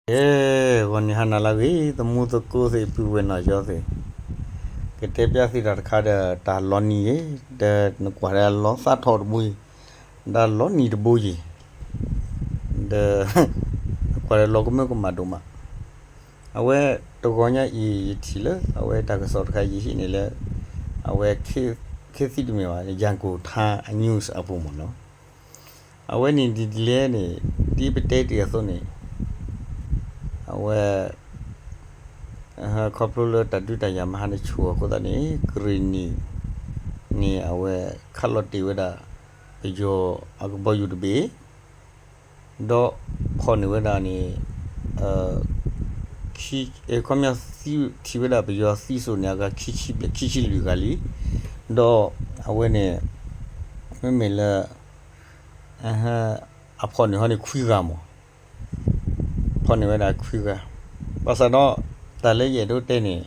ကဲ, ဂီၤနံၤဟါနၤလၢအဂ့ၤ သမူသကိးသ့ၣ် ပုၢ်ဝဲၢ်နီၢ်ကၠီသ့ၣ်, ကတဲပျၢ်သုတၢ်တခါဒီး တၢ်လီၤနံၤအံၤ, ဒီးနကွၢ်ဒီးလီၤသးထီၣ်တဘိအံၤ, ဒီးလီၤနံၤတဘိအံၤ, ဒီး နကွၢ်ဒီးလီၤကမၢကမၣ်ဒိၣ်မး, အဝဲတဂီၤညါအံၤ ယထံၣ်လၢ အဝဲတၢ်ကစီၣ်တခါယဟံးန့ၣ်လၢ အဝဲ ခ့သံတမ့ၢ်ဘၣ် ယၤကိၣ်ထါအ news အပူၤမ့ၢ်နီၤ, အဝဲန့ၣ်ဒ်လဲၣ်န့ၣ် ဒ်ပတဲတ့ၢ်အသိးန့ၣ် အဝဲ ခီဖျိလၢတၢ်ဒုးတၢ်ယၤမဟါတဆူၣ်အဃိသတးန့ၣ် ကရ့ၣ်နံၣ်န့ၣ် အဝဲခးလီၤတ့ၢ်ဝဲဒၣ် ပယီၤအကဘီယူၤတဘ့ၣ်, ဒီးဖီၣ်န့ၢ်ဝဲဒၣ်န့ၣ် ခီပညီ ထံၣ်ဝဲဒၣ်ပယီၤသံစိၣ်န့ၣ် အဂၤခံဆံဘျဲၣ် ခံဆံလွံၢ်ဂၤလံ, ဒီးအဝဲန့ၣ် မ့မ့ၢ်လၢ အဖီၣ်န့ၢ်ဟီန့ၣ်ခွံဂၤမး, ဖီၣ်န့ၢ်ဝဲဒၣ်ခွံဂၤ, ဘၣ်ဆၣ်ဒီး တၢ်လၢယအဲၣ်ဒိးတဲန့ၣ်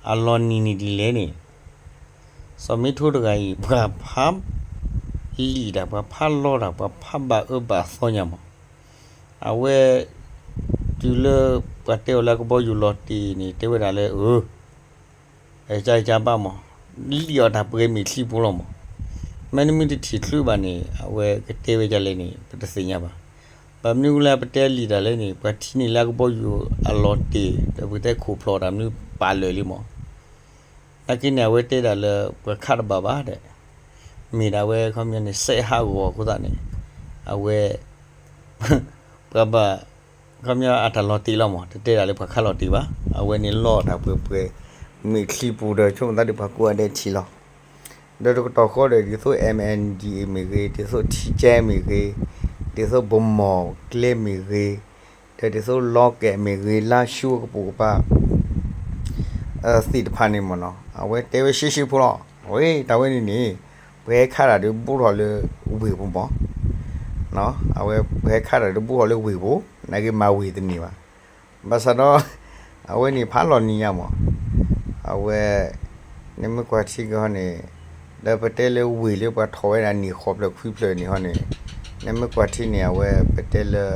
အလီၤနံၤန့ၣ်ဒ်လဲၣ်န့ၣ် စီၤမ့ထိတဂၤအံၤ ပှၤဖးလံာ်တၢ် ပှၤဖးလီတၢ် ပှၤဖးဘၣ်အၢဘၣ်သီညါမး, အဝဲ တုၤလၢပှၤတဲအီၤလၢအကဘီယူၤလီၤတ့ၢ်န့ၣ် တဲဝဲဒၣ်လၢ အၢ ကကဘၣ်မး, လံာ်အီၤတၢ်ပှဲၤမ့ၢ်ချံပူၤလီၤမး, မ့တမ့ၢ်တထံၣ်ချုးဘၣ်န့ၣ် အဝဲကတဲဝဲဒ်လဲၣ်န့ၣ် ပတသ့ၣ်ညါဘၣ်, ဘၣ်မနုၤအဃိလၢပတဲလံာ်တၢ်လဲၣ်န့ၣ် ပှၤထံၣ်န့ၢ်လၢအကဘီယူၤအလီၤတ့ၢ် ဒီးပကတဲခိၣ်ဖျီၣ်တၢ်မနုၤပာ်လၢာ်လံမး, နာ်က့န့ၣ် အဝဲတဲဒၣ်လၢ ပှၤခးတဘၣ်ဘၣ်ဒီး မ့ၢ်ဒၣ်ဝဲခီပညီန့ၣ် စဲးဟးဂီၤအဃိသတးန့ၣ် အဝဲ ပှၤဘၣ် ခီပညီအတၢ်လီၤတ့ၢ်လီၤမး တတဲဒၣ်လၢပှၤခးလီၤတ့ၢ်ဘၣ်, အဝဲန့ၣ်လီအီၤတၢ်ပှဲၤပှဲၤ မ့ၢ်ချံပူၤဒီး ဆိကမိၣ်သးဒီးပှၤကိးဂၤဒဲးထံၣ်လီၤ, ဒီးတကတီၢ်ဃီဒီး ဒ်သိး MNDAA မ့ၢ်ဂ့ၤ, ဒ်သိးထံကဲမ့ၢ်ဂ့ၤ, ဒ်သိးဘမီၣ်ကျဲမ့ၢ်ဂ့ၤ, ဒီးဒ်သိးလီကဲမ့ၢ်ဂ့ၤ, လါၡိကပိာ်ကပၤ သ့ၣ်တဖၣ်န့ၣ်မ့ၢ်နီၤ အဝဲတဲဝဲရှဲရှဲဖိလီၤ, အဝဲတၢ်ဝဲန့ၣ်န့ၣ် ပှၤဟဲခးတၢ်ဒီးဘူးထီၣ်လၢဝ့ၢ်ပူၤမး, အဝဲပှၤဟဲခးတၢ်ဒီးဘူးထီၣ်လၢဝ့ၢ်ပူၤ နာ်က့မၤဝ့ၢ်တန့ၢ်ဘၣ်, ဘၣ်ဆၣ်ဒီး အဝဲန့ၣ်ဖးလီၤနံၤညါမး, အဝဲ နမ့ၢ်ကွၢ်ထံက့ၤဟီန့ၣ် ဒီးပတဲလၢဝ့ၢ်လၢပှၤထီၣ်ဝဲဒၣ်နံၣ်ဃိးဖျၢၣ်ခွံဖျၢၣ်န့ၣ်ဟီန့ၣ် နမ့ၢ်ကွၢ်ထံန့ၣ် အဝဲပတဲလၢ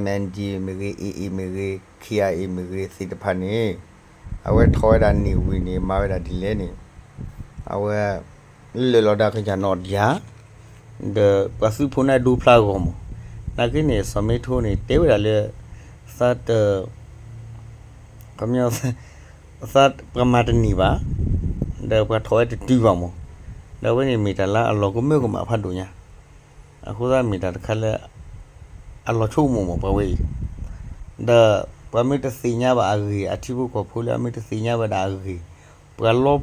MNDAA မ့ၢ်ဂ့ၤ, AA မ့ၢ်ဂ့ၤ, KIA မ့ၢ်ဂ့ၤ သ့ၣ်တဖၣ်န့ၣ် အဝဲထီၣ်ဝဲဒၣ်နံၣ်ဝံၤန့ၣ် မၤဝဲဒၣ်ဒ်လဲၣ်န့ၣ် အဝဲ လၢာ်လီၤဒၣ်ကယၤနီၣ်ဒၣ် ဒီးပှၤသုးဖိန့ၣ်ဒိဖျါဂီၢ်မး, နာ်က့န့ၣ် စီၤမ့ထိန့ၣ် တဲဝဲဒၣ်လၢ သးတ ခီပညီ သးပှၤမၤတန့ၢ်ဘၣ်, ဒီးပှၤထီၣ်ဝဲတတုၤဘၣ်မး, ဒီးအဝဲန့ၣ်မ့ၢ်တၢ်လၢအလီၤကမၢကမၣ်ဖးဒိၣ်ညါ, အဃိသတးမ့ၢ်တၢ်တခါလၢ အလီၤဆိကမိၣ်မးပှၤဝဲအံၤ, ဒီးပှၤမ့ၢ်တသ့ၣ်ညါဘၣ်အဂ့ၢ် အထံဖိကီၢ်ဖိလၢအမ့ၢ်တသ့ၣ်ညါဘၣ်ဒၣ်အဂ့ၢ်, ပှၤလီ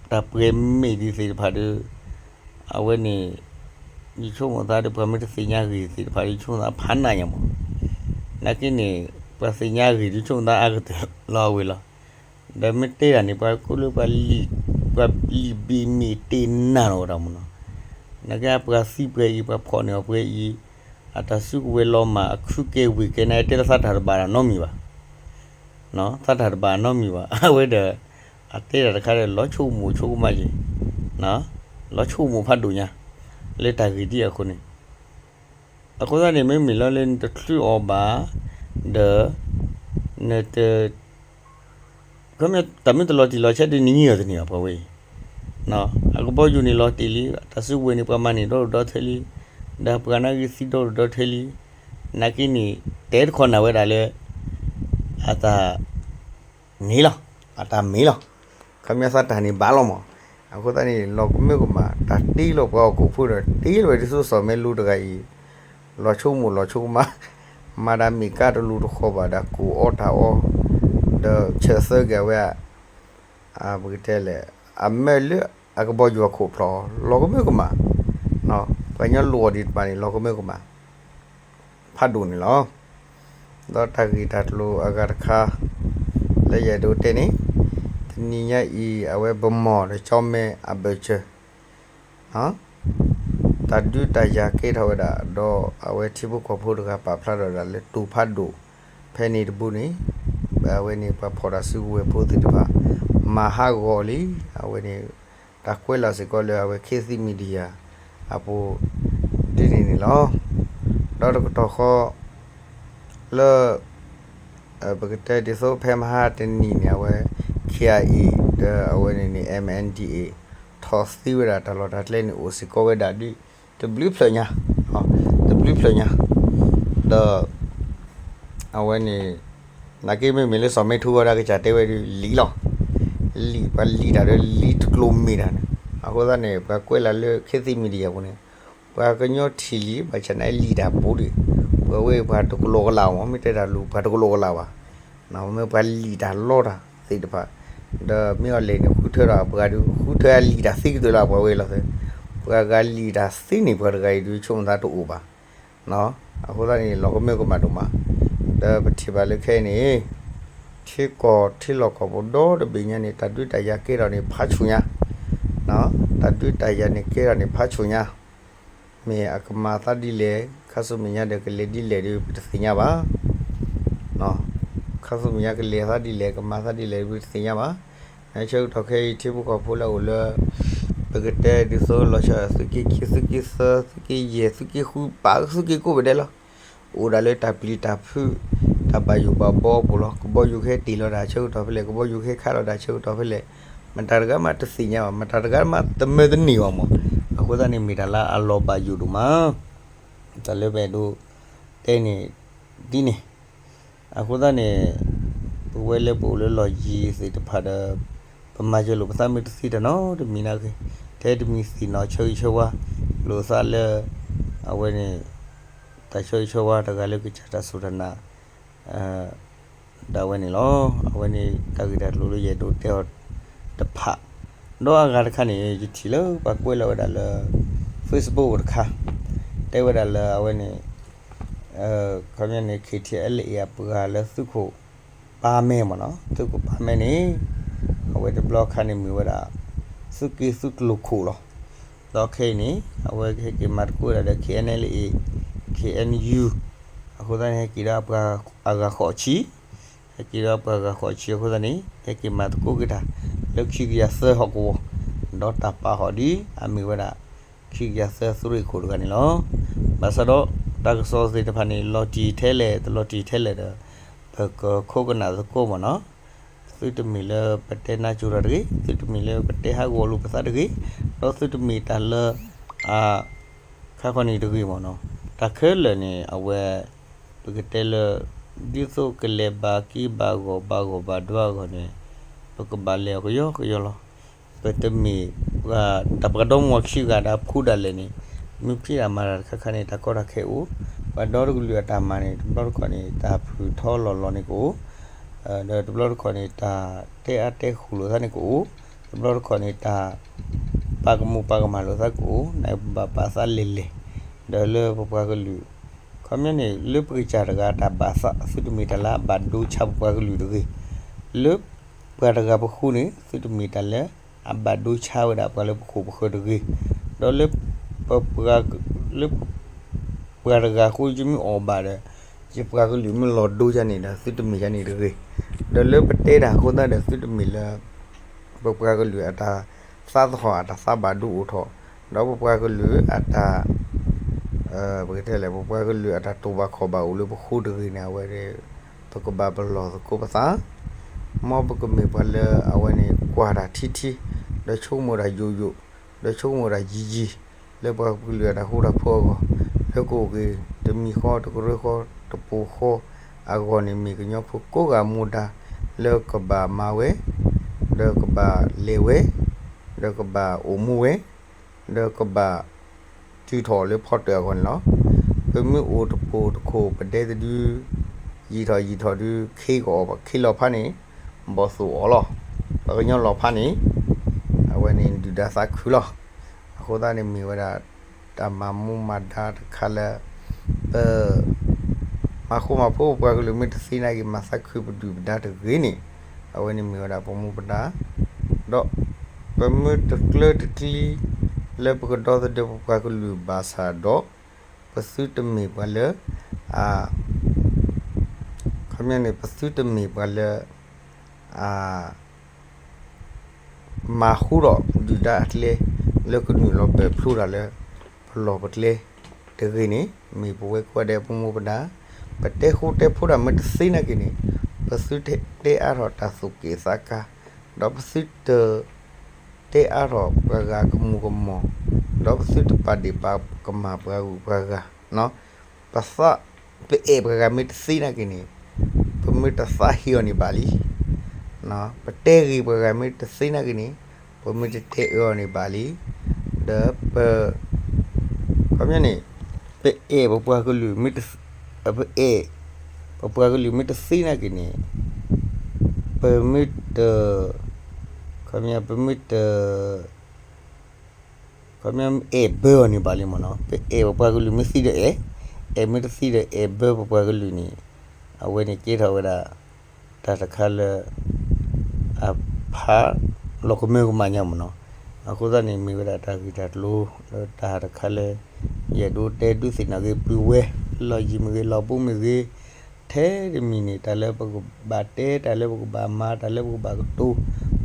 တၢ်ပှဲၤမ့ၢ်ဒ်သ့ၣ်တဖၣ်ဒီး အဝဲန့ၣ် ယဆိကမိၣ်သးဒီး ပှၤမ့ၢ်တသ့ၣ်ညါဂ့ၢ်သ့ၣ်တဖၣ်ဒီး ယဆိကမိၣ်သးဖးနးညါမး, နာ်က့န့ၣ် ပှၤသ့ၣ်ညါဂ့ၢ်ဒီး ယဆိကမိၣ်သးအါကတၢၢ်လီၤအဝဲလီၤ, ဒီးမ့ၢ်တဲတၢ်န့ၣ် ပှၤကိးလၢပှၤလံာ် ပှၤလံာ်ဘ့ၣ်မ့ၢ်တ့ၢ်နၢ်လီၤဝဲဒၣ်မးနီၤ, နာ်က့အပှၤသံပှဲၤအံၤ ပှၤဖီၣ်န့ၢ်အီၤပှဲၤအံၤ အတၢ်စုကဝဲၤလီၤမၢ် အခုကဲဝ့ၢ်ကဲန့ၣ် တဲလၢသးတၢ်တဘၣ်နီတမံၤဘၣ် သးတၢ်တဘၣ်နီတမံၤဘၣ် အဝဲဒီး အတဲတၢ်တခါဒီး လီၤဆိကမိၣ်ဆိကမးက့ၤ, လီၤဆိကမိၣ်ဖးဒိၣ်ညါ လၢတၢ်ဂ့ၢ်ဒ်အံၤအဃိန့ၣ်, အဃိသတးန့ၣ် မ့မ့ၢ်လီၤလၢနတချုးအီၤဘၣ် ဒီး နတ ခီပညီ တၢ်မ့ၢ်တလီၤတံၢ်လီၤဆဲးဒီး နညံအီၤတန့ၢ်ဘၣ် ပှၤဝဲအံၤ, အကဘီယူၤန့ၣ်လီၤတ့ၢ်လံ, တၢ်စုကဝဲၤန့ၣ် ပှၤမၤန့ၢ်ဒီဒူၣ်ဒီထၢလံ, ဒီးပှၤနာ်က့သံဒီဒူၣ်ဒီထၢလံ, နာ်က့န့ၣ် တဲတခီနၤဝဲဒၣ်လၢ အတၢ်န့ၣ်လီၤ, အတၢ်မ့ၢ်လီၤ, ခီပညီသးတၢ်န့ၣ်ဘၣ်လီၤမး, အဃိသတးန့ၣ် လီၤကမၢကမၣ် တၢ်တ့လီၤပှၤဟီၣ်ခိၣ်ဖိဒီး တ့လီၤဝဲဒ်သိးစီၤမ့လိတဂၤအံၤ လီၤဆိကမိၣ်လီၤဆိကမး, မၤတၢ်မ့ၢ်ကါတလူၤတဃီၤဘၣ်ဒီး ကူၣ်အီၣ်တၢ်အီ, ဒီးဆၢသၢက့ၤဝဲ ပကတဲလဲၣ် အမၢလၢအကဘီယူၤအခိၣ်ဖျီၣ် လီၤကမၢကမၣ်, ပှၤကညီလိၣ်အီၤဒံးတဖၣ်န့ၣ် လီၤကမၢကမၣ် ဖးဒိၣ်န့ၣ်လီၤ. ဒီးတၢ်ဂ့ၢ်တၢ်ကျိၤအဂၤတခါ လၢယအဲၣ်ဒိးတဲန့ၣ် တနံၤညါအံၤ အဝဲဗန်းမော်ဒီး ကျောက်မဲအဘက်ခြမ်း တၢ်ဒုးတၢ်ယၤကဲထီၣ်ဝဲဒၣ် ဒီးအဝဲထံဖိကီၢ်ဖိတဂၤပာ်ဖျါထီၣ်ဝဲဒၣ်လၢ တူၢ်ဖးဒိၣ် ဖဲန့ၣ်တဘိန့ၣ် အဝဲန့ၣ်ပှၤဖီၣ်တၢ်စုကဝဲၤဖိသ့ၣ်တဖၣ် မၤဟးဂီၤလံ, အဝဲန့ၣ် တၢ်ကွဲးလီၤစ့ၢ်ကီးလၢအဝဲ ခေတ်သစ် Media အပူၤ ဒ်န့ၣ်န့ၣ်လီၤ. ဒီးတကတီၢ်ဃီ လၢ ပကတဲဒ်သိးဖဲမဟါတနံၤန့ၣ် အဝဲ ခ့အါအ့ၣ် ဒီးအဝဲန့ၣ်န့ၣ် MNDAA ထီၣ်သံဝဲဒၣ်တၢ်လီၢ်တၢ်ကျဲန့ၣ် အိၣ်စ့ၢ်ကီးဝဲဒၣ်ဒ် တဘျုးဖျၢၣ်ညါ, တဘျုးဖျၢၣ်ညါ, ဒီး အဝဲန့ၣ် နာ်က့မ့မ့ၢ်လၢစီၤမ့ထူဝဲဒၣ်ကစၢ်တဲဝဲဒ်လံာ်လီၤ, လံာ်ပှၤလံာ်တၢ်ဒီးလံာ်တကျိၤမ့ၢ်တၢ်န့ၣ်, အဃိသတးန့ၣ် ပှၤကွဲးလၢ်လၢ ခေတ်သစ် Media ပူၤန့ၣ် ပှၤကညီထံၣ်လံာ် ဘၣ်ဆၣ်န့ၣ်လံာ်တၢ်ပူၤဒံး, ပှၤဝဲပှၤတကလီကလးမး မ့ၢ်တဲတၢ်လူၤ ပှၤတကလီကလးဘၣ်, မ့ၢ်ပှၤလံာ်တၢ်လီတၢ်သ့ၣ်တဖၣ်, ဒီးမ့ၢ်အီၤလဲၣ်န့ၣ် ဃုထၢဒီးပှၤဒုး ဃုထၢအလံာ်တၢ်သံကတၢၢ်လၢပှၤဝဲလီၤသ့, ပှၤဂၤလံာ်တၢ်သံန့ၣ် ပှၤတဂၤအံၤဒုးဆိကမိၣ်သးတအိၣ်ဘၣ်, အဃိသတးန့ၣ် လီၤကမၢကမၣ်ဒိၣ်မး, ဒီးပထံၣ်ဘၣ်လၢခဲအံၤန့ၣ် ထံကီၢ်ထံလီၢ်ကီၢ်ပူၤဒီတဘ့ၣ်ညါန့ၣ် တၢ်ဒုးတၢ်ယၤကဲထီၣ်န့ၣ်ဖးဆူၣ်ညါ, တၢ်ဒုးတၢ်ယၤန့ၣ်ကဲထီၣ်န့ၣ်ဖးဆူၣ်ညါ, မ့ၢ်အကမၤသးဒ်လဲၣ် ခါဆူမဲာ်ညါဒီးကလဲၤဒ်လဲၣ်ဒီး ပတသ့ၣ်ညါဘၣ်, ခါဆူမဲာ်ညါကလဲၤသးဒ်လဲၣ် ကမၤသးဒ်လဲၣ်ဒီး ပတသ့ၣ်ညါဘၣ်, ဆၢကတီၢ်ခဲအံၤ ထံဖိကီၢ်ဖိလၢအအိၣ်လၢ ပကတဲဒ်သိးလီၤဆီ သုးက့ခံ သုးက့သၢ သုးက့ယဲၢ် သုးက့ဃု ပာ်သုးက့ကိးပဒဲလီၤ, အိၣ်ဒၣ်လၢတၢ်ပျံၤတၢ်ဖုး တၢ်ဘၣ်ယိၣ်ဘၣ်ဘီအပူၤလီၤ, ကဘီယူၤကဟဲတ့ၢ်လီၤဒၣ်ဆၢကတီၢ်ဖဲလဲၣ် ကဘီယူၤကဟဲခးလီၤဒၣ်ဆၢကတီၢ်ဖဲလဲၣ်, မတၤတဂၤမးတသ့ၣ်ညါဘၣ် မတၤတဂၤမးတမၢတန့ၢ်ဘၣ်မး, အဃိသတးန့ၣ်မ့ၢ်တၢ်လၢအလီၤဘၣ်ယိၣ်ဒိၣ်မး, တၢ်လၢပအဲၣ်ဒိးတဲန့ၣ် ဒ်န့ၣ်, အဃိသတးန့ၣ် ပဝဲလၢပအိၣ်လၢလီၢ်ယံၤသ့ၣ်တဖၣ်ဒီး ပမၤစၢၤလိာ်ပသးမ့ၢ်တသ့တၢ်နီတမံၤနာ်က့, ထဲတမံၤသ့ၣ်နီၣ်ဆၢဂ့ၤဆၢဝါ လိာ်သးလၢ အဝဲန့ၣ် တၢ်ဆၢဂ့ၤဆၢဝါတဂၤလၢကစၢ်တၢ်စူၢ်တၢ်နာ် ဒၣ်ဝဲန့ၣ်လီၤ. အဝဲန့ၣ်တၢ်ဂ့ၢ်တၢ်ကျိၤလၢယအဲၣ်ဒိးတဲအီၤတဖၣ်, ဒီးအဂၤတခါန့ၣ် ယထံၣ်လၢပှၤကွဲးလီၤဝဲဒၣ်လၢ Facebook တခါ, တဲဝဲဒၣ်လၢအဝဲန့ၣ် ခီပညီန့ၣ် KTLA အပှၤလၢသုးခိၣ်ပၢ်မဲမ့ၢ်နီၤ, သုးခိၣ်ပၢ်မဲန့ၣ် အဝဲတဘျီခါန့ၣ်မ့ၢ်ဝဲဒၣ် သုးက့သုးကျိၤခိၣ်လီၤ. ဒီးခဲအံၤန့ၣ် အဝဲကဟဲက့ၤမၤသကိးဝဲဒၣ်လၢ KNLA KNU အဃိသတးန့ၣ် ဟဲက့ၤဒီးအပှၤအဂၤဃိးဆံ, ဟဲက့ၤဒီးအပှၤဂၤဃိးဆံအဃိသတးန့ၣ် ဟဲက့ၤမၤသကိးက့ၤတၢ် လၢခံကယၤသၢဟီၣ်ကဝီၤ, ဒီးတၢ်ပာ်ဟီၣ်ဒ်အမ့ၢ်ဝဲဒၣ် ခံကယၤသၢသုးရ့ၣ်ခိၣ်တဂၤန့ၣ်လီၤ. ဘၣ်ဆၣ်ဒီး တၢ်ကစီၣ်သ့ၣ်တဖၣ်န့ၣ် လီၤတံၢ်ထဲလဲၣ် တလီၤတံၢ်ထဲလဲၣ်ဒီး ပကခိးကနၣ်သကိးမ့ၢ်နီၤ. သုတမ့ၢ်လၢပတဲနါစိၤတၢ်တဂ့ၤ, သုတမ့ၢ်လၢပတဲဟးဂီၤလိာ်ပသးတဂ့ၤ, ဒီးသုတမ့ၢ်တၢ်လၢ အ ခါခီန့ၣ်တဂ့ၤမ့ၢ်နီၤ, တၢ်ခဲလၢာ်န့ၣ် အဝဲ ပကတဲလၢ ဒ်သိးကလဲၤဘၣ်က့ၤဘၣ်ဂီၢ်ဘၣ်ဂီၢ်ဘၣ်ဒွးအဂီၢ်န့ၣ် ပကဘၣ်လဲၤအီၤကယီကယီလီၤ. ပတမ့ၢ်ပှၤ တၢ်ပှၤဒီမါဝၤခံဂၤဒီးဖိဒၣ်လဲာ်န့ၣ် မ့ၢ်ဖံးတၢ်မၤတၢ်တခါခါန့ၣ် တၢ်ကီတၢ်ခဲအိၣ်, ပှၤဒီတကလုာ်အတၢ်မၤန့ၣ် တဘျီတခီၣ်န့ၣ် တၢ်ဖုၣ်ထီလီၤလီၤန့ၣ်ကအိၣ်, ဒီးတဘျီတခီၣ်န့ၣ် တၢ်တဲအါတဲဃူလိာ်သးန့ၣ်ကအိၣ်, တဘျီတခီၣ်န့ၣ် တၢ် ပာ်ကမူၤပာ်ကမၣ်လိာ်သးကအိၣ်, နပဘၣ်ပာ်သးလဲၢ်လဲၢ်, ဒီးလၢပပှၤကလုာ် ခီပညီန့ၣ် လၢပကစၢ်တဂၤအတၢ်ဘၣ်သး သုတမ့ၢ်တၢ်လၢအဘၣ်ဒိဆါပပှၤကလုာ်တဂ့ၤ, လၢပှၤတဂၤပဃိန့ၣ် သုတမ့ၢ်တၢ်လၢအဘၣ်ဒိဆါဝဲဒၣ်ပှၤလၢပခိၣ်ပဃၢၤတဂ့ၤ, ဒီးလၢပ လၢ ပှၤတဂၤဃိယမ့ၢ်အီၣ်ဘၣ်ဒီး ယပှၤကလုာ်မ့ၢ်လီၤဒိယၤန့ၣ်ဒီး သုတမ့ၢ်ယၤန့ၣ်တဂ့ၤ, ဒီးလၢပတဲတၢ်အဃိသတးဒီး သုတမ့ၢ်လၢ ပပှၤကလုာ်အတၢ်သးသဟီၣ်အတၢ်သးဘၣ်ဒိအိၣ်ထီၣ်, ဒီးပပှၤကလုာ်အတၢ် ပကတဲလဲၣ် ပပှၤကလုာ်အတၢ်တိာ်ဘၣ်ခီၣ်ဘၣ်အိၣ်လၢပဃိတဂ့ၤန့ၣ် အဝဲ ပကဘၣ်ပလီၢ်သကိးပသး, မ်ပကမ့ၢ်ပှၤလၢအဝဲန့ၣ်ကွၢ်တၢ်ထံထံ, ဒီးဆိကမိၣ်တၢ်ယိာ်ယိာ်, ဒီးဆိကမိၣ်တၢ်ယံၤယံၤ, လၢပှၤကလုာ်အတၢ်ဃူတၢ်ဖိးအဂီၢ်, လၢကအိၣ်က့ၤ တမံၤဃီ တကရၢဃီ တပူၤဃီအဂီၢ်န့ၣ် မ့ၢ်ကညီဖိကိးဂၤမူဒါ လၢကဘၣ်မၤဝဲ, ဒီးကဘၣ်လဲၤဝဲ, ဒီးကဘၣ်အိၣ်မူဝဲ, ဒီးကဘၣ် တုၤထီၣ်လၢဖီတၢၣ်အဂီၢ်န့ၣ်လီၤ. ပမ့ၢ်အိၣ်တပိာ်တခိၣ်ပဒဲတဒု, ယံာ်ထီၣ်ယံာ်ထီၣ်ဒုး ခ့ကီးအီၤ ခ့လီၤဖးန့ၣ် ဘီၣ်သိၣ်အီၤလီၤ. ပှၤကညီလီၤဖးန့ၣ် အဝဲန့ၣ်ဒုၣ်ဒါသးခုလီၤ. အဃိသတးန့ၣ်မ့ၢ်ဝဲဒၣ် တၢ်မၤမူမၤဒါတခါလၢ ပ မၤဃူမၤဖိးပပှၤကလုာ်မ့ၢ်တသ့နာ်က့ မၤသးခုပဒုၣ်ပဒါတဂ့ၤန့ၣ် အဝဲန့ၣ်မ့ၢ်ဝဲဒၣ်ပမူပဒါ, ဒီး ပမ့ၢ်တကျၢတကျံ လၢပကဒီသဒၢပပှၤကလုာ်ဘၣ်ဆၣ်ဒီး ပသုတမ့ၢ်ပှၤလၢ အ ခီပညီန့ၣ် ပသုတမ့ၢ်ပှၤလၢ အ မၤဃူဒီးဒုၣ်ဒါအကျဲ လၢကနုာ်လီၤပၢၢ်ဖျိတၢ်လၢ ပလီၢ်ပကျဲတဂ့ၤန့ၣ် မ့ၢ်ပဝဲကိးဂၤဒဲးပမူပဒါ, ပ ပတဲဃူတဲဖိးတၢ်မ့ၢ်တသ့နာ်က့န့ၣ်, ပသုတတဲအါထီၣ်တၢ်သူၣ်က့ၣ်သးကါ, ဒီးပသုတ တဲအါထီၣ်ပှၤဂၤကမူၤကမီၤ, ဒီးပသုတပာ်ဒ့ၣ်ပာ်ကမၣ်ပှၤဂုၤပှၤဂၤ, ပသး, ပအဲၣ်ပှၤဂၤမ့ၢ်တသ့နာ်က့န့ၣ်, ပမ့ၢ်တသးဟ့အီၤန့ၣ်ဘၣ်လံ. ပတဲဂ့ၤပှၤဂၤမ့ၢ်တသ့နာ်က့န့ၣ်, ပမ့ၢ်တတဲအၢအီၤန့ၣ်ဘၣ်လံ. ဒီးပ ခီပညီန့ၣ်, ပအဲၣ်ပပှၤကလုာ်မ့ၢ်တ, ပအဲၣ်ပပှၤကလုာ်မ့ၢ်တသ့နာ်က့န့ၣ်, ပမ့ၢ်တ, ခီပညီ ပမ့ၢ်တ, ခီပညီ အဲၣ်ဘၢအီၤန့ၣ်ဘၣ်လံမ့ၢ်နီၤ. ပအဲၣ်ပပှၤကလုာ်မ့ၢ်သံဒီးအဲၣ်, အဲၣ်မ့ၢ်တသံဒီးအဲၣ်ဘၢပပှၤကလုာ်န့ၣ်, အဝဲန့ၣ်ကဲထီၣ်ဝဲဒၣ် တၢ်တခါလၢ အဖးလီၤကမၢကမၣ်ညါမ့ၢ်နီၤ. အဃိသတးန့ၣ် မ့ၢ်ဝဲဒၣ်တၢ်ဂ့ၢ်တၢ်ကျိၤ လၢတၢ်တခါလၢ ယအဲၣ်ဒိးတဲဒုးသ့ၣ်နီၣ်က့ၤပုၢ်ဝဲၢ် လီၢ်ယံၤမ့ၢ်ဂ့ၤ လီၢ်ဘူးမ့ၢ်ဂ့ၤ, ထဲတမံၤန့ၣ် တၢ်လၢပကဘၣ်တဲ တၢ်လၢပကဘၣ်မၤ တၢ်လၢပကဘၣ်ကတိၤ,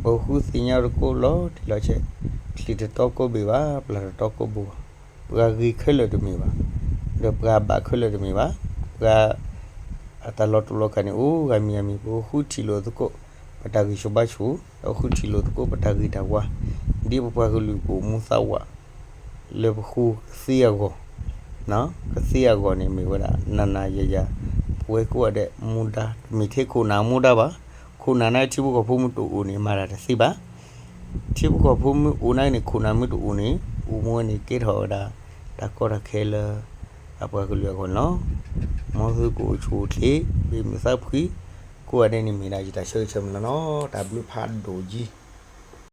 ပဃုသ့ၣ်ညါတကိးလီၤတံၢ်လီၤဆဲး, ချံၣ်တတီကိးဘ့ၣ်ဘၣ် ပျၢ်တတီကိးဘိဘၣ်. ပှၤဂ့ၤခဲလၢာ်တမ့ၢ်ဘၣ်, ဒီးပှၤဘၣ်ခဲလၢာ်တမ့ၢ်ဘၣ်. ပှၤ အတၢ်လီၤတူာ်လီၤကာ်န့ၣ် အိၣ်ဂၤမံၤဂၤမံၤ ပဃုထံၣ်လိာ်သကိး ပတၢ်ဂံၢ်ဆူၣ်ဘါဆူၣ်, ဒီးဃုထံၣ်လိာ်သကိးပတၢ်ဂ့ၤတၢ်ဝါ, ဒ်ပပှၤကလုာ်ကအိၣ်မူသးဝး လၢပဃိကသ့အဂီၢ်, ကသ့အဂီၢ်န့ၣ် မ့ၢ်ဝဲဒၣ် နၤနၤယၤယၤ, ပဝဲကိးဂၤဒဲး မူဒါ တမ့ၢ်ထဲခိၣ်နၢ်မူဒါဘၣ်. ခိၣ်နၢ်န့ၣ် ထံဖိကီၢ်ဖိမ့ၢ်တအိၣ်န့ၣ် မၤတၢ်တသ့ဘၣ်. ထံဖိကီၢ်ဖိမ့ၢ်အိၣ်န့ၣ် ခိၣ်နၢ်မ့ၢ်တအိၣ်န့ၣ် အိၣ်မူဝဲန့ၣ် ကဲထီၣ်ဝဲဒၣ် တၢ်ကီတၢ်ခဲလၢ အပှၤကလုာ်အဂီၢ်န့ၣ်လီၤ. မ်သုကအိၣ်ဆူၣ်အိၣ်ချ့ ဘၣ်မုာ်သးဖှံ ကိးဂၤဒဲးန့ၣ် မ့ၢ်ဒၣ်ယတၢ်ဆၢဂ့ၤဆၢမုၢ်လၢ်လီၤ. တၢ်ဘျုးဖးဒိၣ်က့ၤ